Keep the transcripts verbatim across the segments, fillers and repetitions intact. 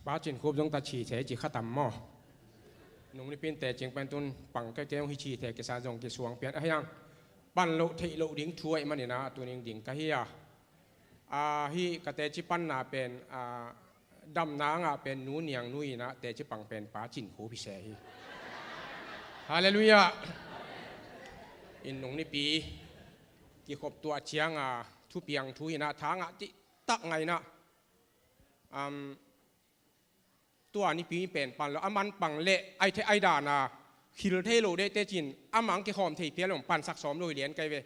Pa Cin Khup zong ta ci thei ci kha tam maw? Nung nipi in teci cing pan tun pang kei kei hong hi ci thei kisa zong kisuang pian a hiang. Pan loh theih loh ding thu ahih manin ah tuning ding ka hi a. A, hih ka teci panna pen, a, damna ngah pen Nu Niang Nu in ah teci pang pen Pa Cin Khup hi se hi. Halleluiah. In nung nipi kikhop tuah ciang a thupiang thu in ah tha ngah cihtak ngai in ah. Am, tua nipi pen pan lo a man pang leh ai thei ai dan a khil thei lo deh teci in a mang kikhawm thei phial lo, pansak sawm lo hi lian kai ve.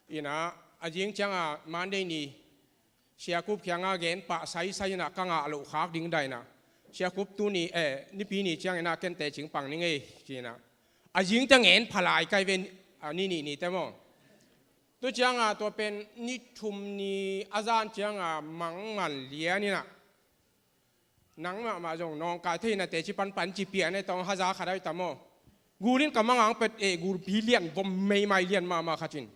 In ah a zing ciang a Monday ni Sia Khup kiang a gen pah saisai in ah ka ngah loh khak ding dan in ah Sia Khup tuni, eh, nipi ni ciang in ah ken teci cing pang ning ei ci in ah a zing teh ngen pha lai kai ve, a, ni nih ni teh maw? Tu ciang a tua pen ni thum ni a zan ciang a mang man lian in ah nang mahmah zong nawngkai thei in ah teci pan pan ci pian ei tawng haza khat ai tam maw? Gul in ka mang ang pet eh, gulpi lian vom meimai lian mahmah khat in.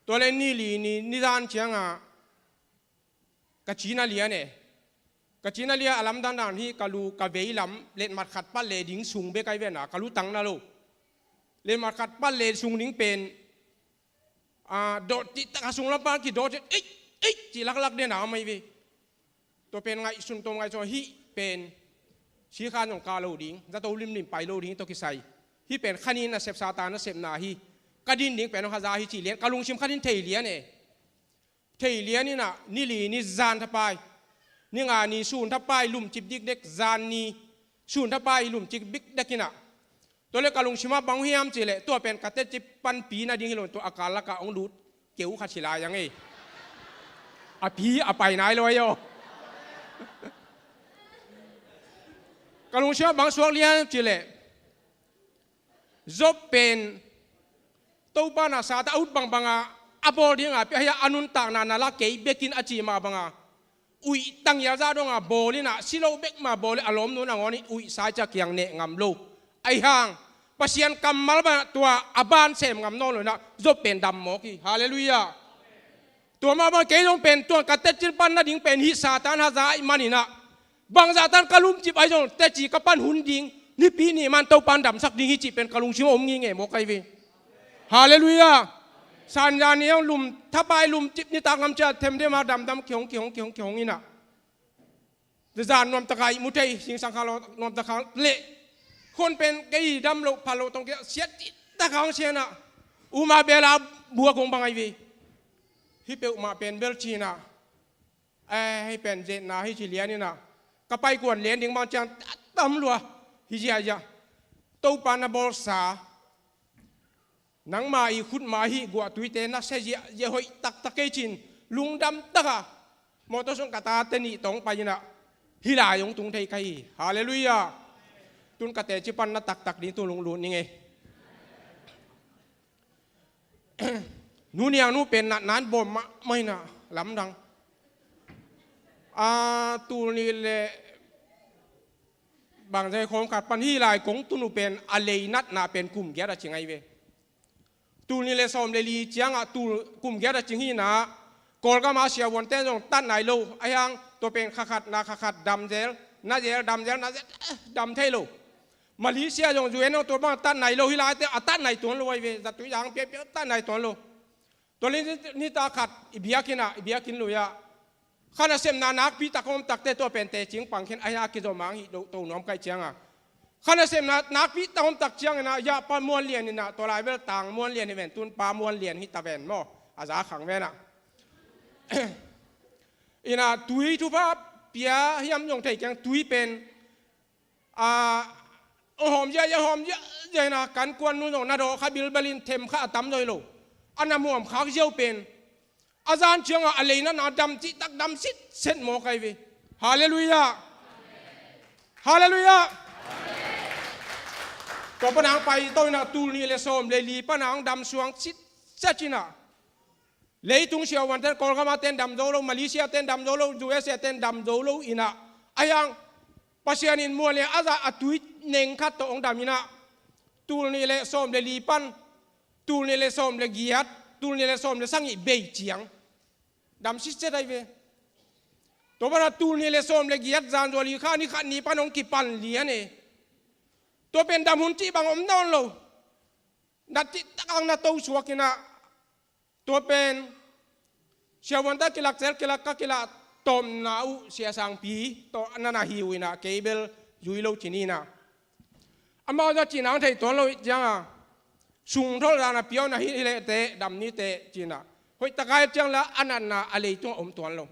Tua leh ni li ni, ni zan ciang a ka cina lian e. Ka cina lian a lamdang dan hi ka lu ka vei lam letmat khat pat le ding sung bek ai ven a ka lu tang na lo. Letmat khat pat le sung ding pen, a, dawh cihtak a sung lam pan kidawh cih, ei, ei, ci laklak den a om ai ve. Tua pen ngaihsun tawm ngaihsun hih pen sikhan zong kah lo ding, zato limlim pai lo ding tawh kisai. Hih pen khanin nasep Satan nasepna hi. Ka din ding pen hong haza hi ci lian, ka lungsim khanin thei lian e. Thei lian in ah ni li ni zan thapai, ni nga ni sun thapai lumcip dikdek, zan ni sun thapai lumcip dikdek in ah. Tua leh ka lungsim ah bang hiam ci leh tua pen ka teci panpi nading hi lo, tua a kal lak ah hong lut keu khat hi lai ang ei. A pi a pai nai lo ei aw. Ka lungsim ah bang suak lian ci leh Job pen Topa in ah Satan a ut bangbang a, a bawl ding a pia hi a, a nuntakna na la kei bek in a ci mah bang a, uih tangial zah dong a bawl in ah si lo bek mah bawl in a lawmnu nangawn in uih sa ciang kiang neh ngam lo. Ahi hang Pasian kammal bang ah tua a ban sem ngam nawn lo in ah Job pen dam mawk hi. Halleluiah. Tua mah bang kei zong pen tuang ka teci pan nading pen hih Satan haza ahih manin ah bangzah tan ka lumcip ahi zong teci ka pan hun ding, nipi ni man Topa in damsak ding hi cih pen ka lungsim ah om ngingei mawk ai ve. Halleluiah. Sanzan ni zong lum thapai lumcip nitak ngam ciang themthem a damdam kihong kihong kihong kihong in ah zan nuamtak a ihmu thei, singsang kha lo nuamtak a leh khon pen kei dam loh phal loh tawh kei siat cihtak a hong sian ah uma bel a buak hong bang ai ve. Hih peuhmah pen bel ci in ah, eh, hih pen zetna hi ci lian in ah ka paikuan lian ding bang ciang tam lua hi ziahziah. Topa na bawlsa nangma i khutma hih guahtuite na sia ziahziah hoih taktak kei ci in lungdam tak a mawtaw sung ka tate nih tawh hong pai in ah hih lai hong tung thei ka hi. Halleluiah. Tun ka teci panna taktak ding tu lunglut ning ei. Nu Niang Nu pen natna in bawm mahmah in ah lamdang. A, tul nih leh bangzah khawng khat pan hih lai kong tun uh pen a lei natna pen kum giat a cing ai ve. Tul nih leh sawm leh li ciang ah tul kum giat a cing hi in ah Kawlgam a siavuante'n zong tat nai lo. Ahi hang tua pen kha khat na kha khat dam zel, na zel, dam zel, na zel, eh, dam thei lo. Malaysia zong U N zong tua bang tat nai lo, hih laite a tat nai tuan lo ai ve, zatui zang piapia tat nai tuan lo. Tua leh nitak khat i biakinn ah, i biakinn lui ah kha nasepna nakpi tak a om takte tua pen teci cing pang khin, ahi a kizom a hong hih to nuam ka hih ciang a kha nasepna nakpi tak a om tak ciangin ah, ya, Pa Muan Lian in ah, tua lai bel Tang Muan Lian hi ven, tun Pa Muan Lian hi ta ven maw, a za khang ven ah. In ah tui thupha pia hiam zong thei keng, tui pen a, hong hawm ziahziah, hawm ziahziah in ah kan kuan nu zong na dawh kha bilbel in, them kha a tam zaw hi lo. A na muam khak ziau pen a zan ciang ah a lei natna dam cihtak dam sitset mawk ai ve. Halleluiah. Halleluiah. Tua pan hong pai to in ah tul nih leh sawm leh li pan hong dam suang sitset in ah leitung siavuante'n, Kawlgam a te'n dam zo lo, Malaysia te'n dam zo lo, U S A te'n dam zo lo in ah, ahi hang Pasian in muan leh a za a tui neng khat tawh hong dam in ah tul nih leh sawm leh li pan tul nih leh sawm leh giat, tul nih leh sawm leh sagih bei ciang dam sitset ai ve. Tua pan a tul nih le sawm le giat zan zuali kha ni khat ni pan hong kipan lian e. Tua pen dam hun cih bang om nawn lo. Na cih tak ang na to suak inah. Tua pen siavuan ta kilak cel kilak ka kilak tawmna uh Sia Sangpi tawh na na hi uh inah kei bel zui lo ci ni inah. Amau zah cih nang thei tuan lo ih cianga sungtholh dan a piau na hi leh teh dam ni teh ci inah. Hoih taka ih ciang la a natna a leitungah om tuan lo.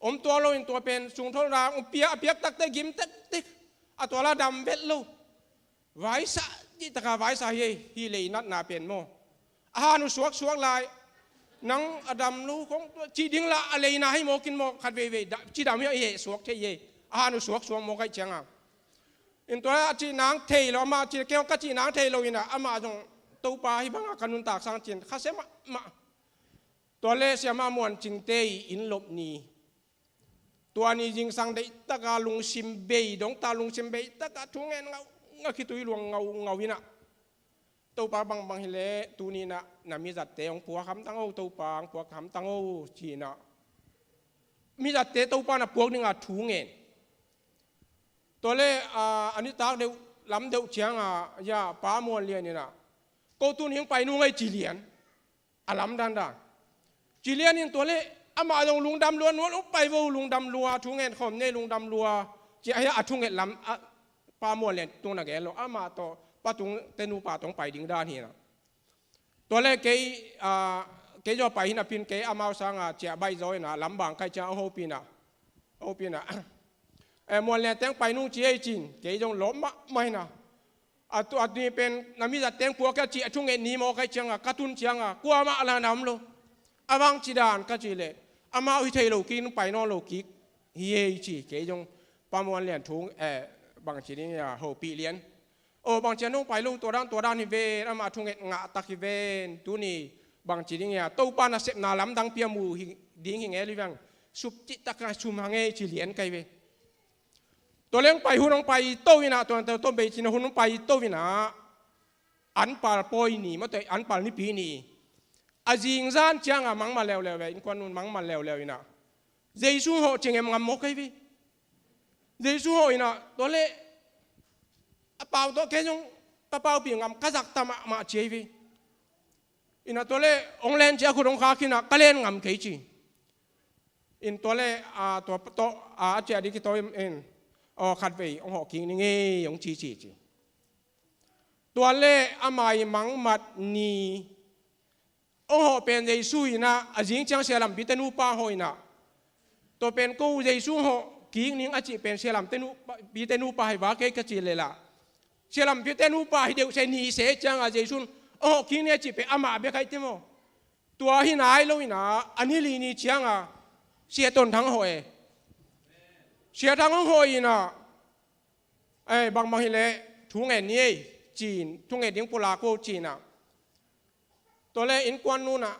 Om tuan lo in tua pen sungtholh dan a piak, a piak takte gim tektek a tua la dam vet lo. Vaisa cih taka vaisa hi ei, hih lei natna pen maw. A han uh suaksuak lai. Nang a dam lo khong cih ding la a leina hi mawk in maw khat veivei ci dam hi a heh suak thei hi ei. A han uh suaksuak mawk aih cianga. In tua a cih nang thei lo amah cih kei ka cih nang thei lo inah amah zong Topa hih banga ka nuntak sang cin khasia mahmah. Tua le siamah Muan Cingte ih inn lop ni. Tua ni zingsang deihtaka lungsim bei dongta lungsim beitaka thungen ngauh ngauh khitui luang ngauh ngauh inah. Topa bangbang hileh tuni inah na mizatte hong puak hamtang o Topa hong puak hamtang o ci inah. Mizatte Topa na puak dinga thu ngen. Tua le a nitak deuh lam deuh cianga ya Pa Muan Lian inah ko tuni hong pai nung ei ci lian. A lamdan dan. Ci lian in tua le amah zong lungdam lua nual uh pai vo lungdam lua thu ngen khawm nei lungdam lua. Ci a hia a thunget lam a Pa Muan Lian tung na gen lo amah tawh Pa Tung te nupa tawh pai ding dan hi inah. Tua le kei a kei zaw pai hi napi in kei amau sanga ciah baih zaw inah lam bang kai ciang a hopih inah. Hopih inah. Eh, Muan Lian teng pai nung ci ei cin kei zong lawp mahmah inah. A tu a tuni pen na mizatteng puak a cih a thunget ni mawk aih cianga ka tun cianga kuamah la na om lo. A bang ci dan ka cih leh amau hi thei lo kik nung pai nawn lo kik hi ei ci kei zong Pa Muan Lian thu eh bang ci ding a hopih lian. Aw bang ci a nung pai lo tua dan tua dan hi ven amah thunget ngah tak hi ven tuni bang ci ding a Topa nasepna lamdang pia mu ding hi ngel hi veng. Sup cih taka sum hang ei ci lian kai ve. Tua leng pai hun hong pai to inah tua tua bei cina hun hong pai to inah. Anpal pawi ni mawtei anpal nipi ni. A zingzan cianga mangma leuleu ve innkuan nun mangma leuleu inah. Jesu hawh ci ngem ngam maw kei ve. Jesu hawh inah tua le a pau tawh kei zong ka paupi ngam ka zakta mahmah ci ei ve. Inah tua le hong len ci a khut hong khak inah ka len ngam kei ci. In tua le a tua tawh a a ciah ding kitawi in aw khatvei hong hawh kik ning ei hong ci ci ci. Tua le amah i mangmat ni hong hawh pen Jesu inah a zing ciang sia lampite nupa hawh inah. Tua pen ko Jesu hawh kik ning a cih pen sia lampite nupa hi va kei ka cih leh lah. Sia lampite nupa hi deuh se ni se cianga Jesu in hong hawh kik ning a cih pen amah bek aih te maw. Tua hi nai lo inah a ni li ni cianga Sia Ton Thang hawh e. Sia Thang hong hawh inah. Ei bangbang hileh thu ngen ni ei. Cin thu ngen ding pulak uh cinah. Tua le innkuan nunah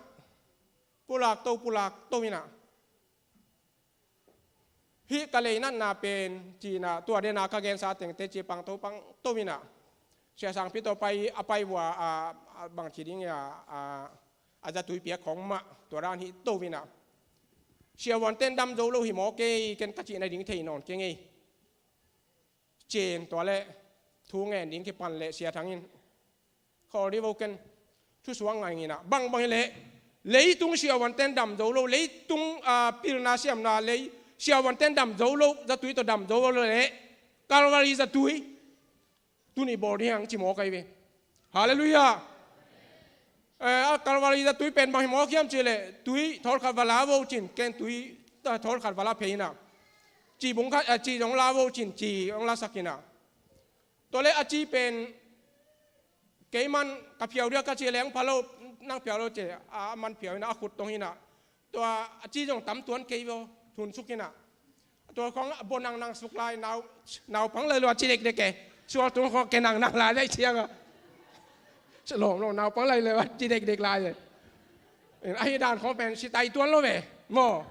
pulak to pulak to inah. Hih ka lei natna pen cinah tua dena ka gensa tengte ci pang to pang to inah. Sia Sangpi tawh pai a pai vua a bang ci ding a a zatui piak khong mah tua dan hi to inah. Siavuanten dam zo lo hi maw kei ken ka cihna ding thei nawn kei ngei. Cin tua le thu ngen ding kipan le Sia Thang in khawl dih vo ken thusuak ngai nginah bangbang hileh leitung siavuanten dam zo lo leitung a pilna siamna lei siavuanten dam zo lo zatui tawh dam zo lo le Calvary zatui tuni bawl ding hiang ci maw kai ve. Halleluiah. A Calvary zatui pen bang hi mawk hiam cihleh tui thawlkhat va la vo cin ken tui thawlkhat va la phei inah. Ci bung khat ci zong la vo cin ci zong la sak inah. Tua le a ci pen keiman ka phiau dia ka ci leng pha lo nang phiau lo ci a man phiau inah a khut tong inah. Tua a ci zong tam tuan kei vo thunsuk inah. Tua khong a bo nang nang suk lai nau naupang lai lua ci dekdek e. Sual tung khong ke nang nang lai lai cianga. Lawm lo naupang lai lua ci dekdek lai e. Ahi dan khong pen si tai tuan lo ve maw.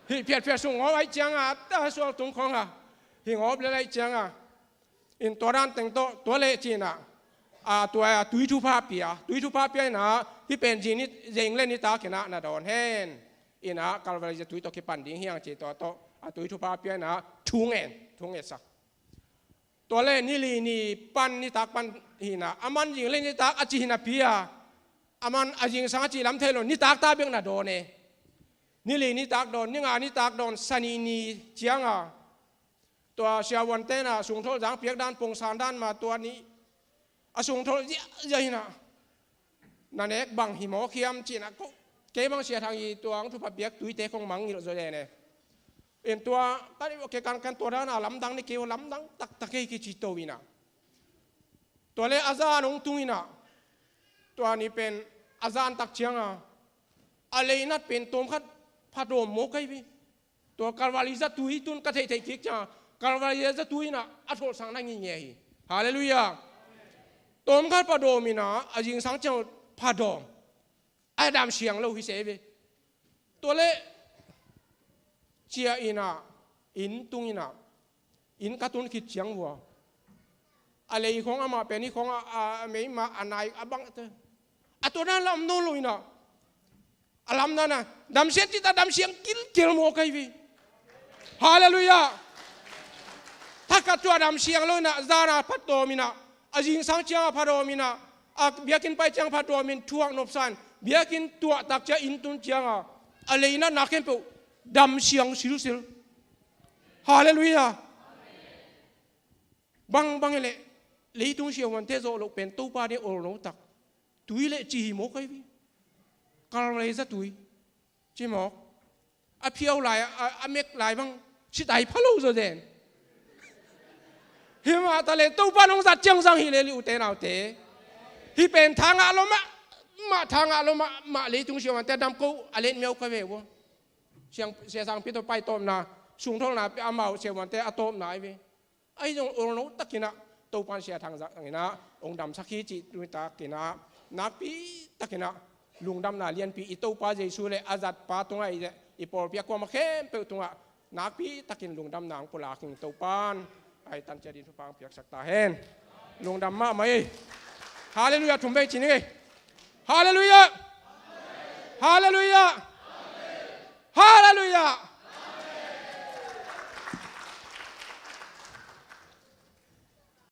Hih phiatphiat sung ngawp aih cianga ta sual tung khong a hi ngawp le lai cianga. In tua dan teng tawh tua leh cinah a tua a tui thupha pia tui thupha pia inah hih pen zing ni zing le nitak inah na dawn hen. Inah Calvary zatui tawh kipan ding hiang ci tua tawh A tui thupha pia inah thu ngen, thu ngetsak. Tua le ni li ni pan nitak pan hi inah, aman zing le nitak a ci hi napi a, aman a zingsang a cih lam thei lo, nitak ta bek na dawn e. Ni li nitak dawn, ni nga nitak dawn, Sani ni cianga tua siavuante na sungtholh zang piak dan, pongsan dan ma tua ni a sungtholh ziahziah hi inah, na nek bang hi mawk hiam ci inah, ko, kei bang Sia Thang i tua hong thupha piak tuite kong mangngilh zaw den e. In tua, ka, ke kan, kan tua dan a lamdang ni kei, lamdang taktak kei kici to inah. Tua le a zan hong tung inah, tua ni pen a zan tak cianga a lei nat pen tawmkhat pha dawm mawk ahi ve. Tua Calvary zatui tun ka theihtheih kik cianga, Calvary zatui inah a tholhsak na ngingei hi. Halleluiah. Tawmkhat pha dawm inah a zingsang ciang pha dawm. A dam siang lo hi se ve. Tua le cia inah, inn tung inah, inn ka tun khit ciang vua, a lei khong amah pen i khong a, a mei mah a nai a bang te. A tua dan lam no lo inah, a lam dan a damsiang cita damsiang kilkel mawk ahi ve. Halleluiah. Thakhat tua damsiang lo inah, zana pha dawm inah, a zingsang cianga pha dawm inah, a biakinn pai ciang pha dawm in thuak nopsa in, biakinn tuah tak cia inn tun cianga a lei natna khempeuh damsiang silsil. Halleluiah. Bang bang e le, leitung siavuante zawh loh pen Topa ding olno tak. Tui le ci hi mawk ahi ve. Calvary zatui ci mawk. A phiau lai, a, a mek lai bang sitai pha lo zaw den. Hi mah ta le Topa nong zat ciang zang hi le, li ute naute. Hi pen tha ngah lo mah, mah tha ngah lo mah, mah leitung siavuante dam ko a let miau ka ve ua. Siang, Sia Sang Pi tawh pai tawpna, sungtholhna pi amau siavuante a tawpna ahi ve. Ahi zong olno tak inah Topan Sia Thang zang inah hong damsak hi cih tui tak inah, nakpi tak inah lungdamna lianpi i Topa Jesu le a zatpa tungah i, i pawlpi a kuamah khempeuh tungah nakpi takin lungdamna hong pulak ing. Topan a i tan ciat in thupha hong piaksak ta hen. Lungdam mahmah ei. Halleluiah, thum vei ci ning ei. Halleluiah. Halleluiah.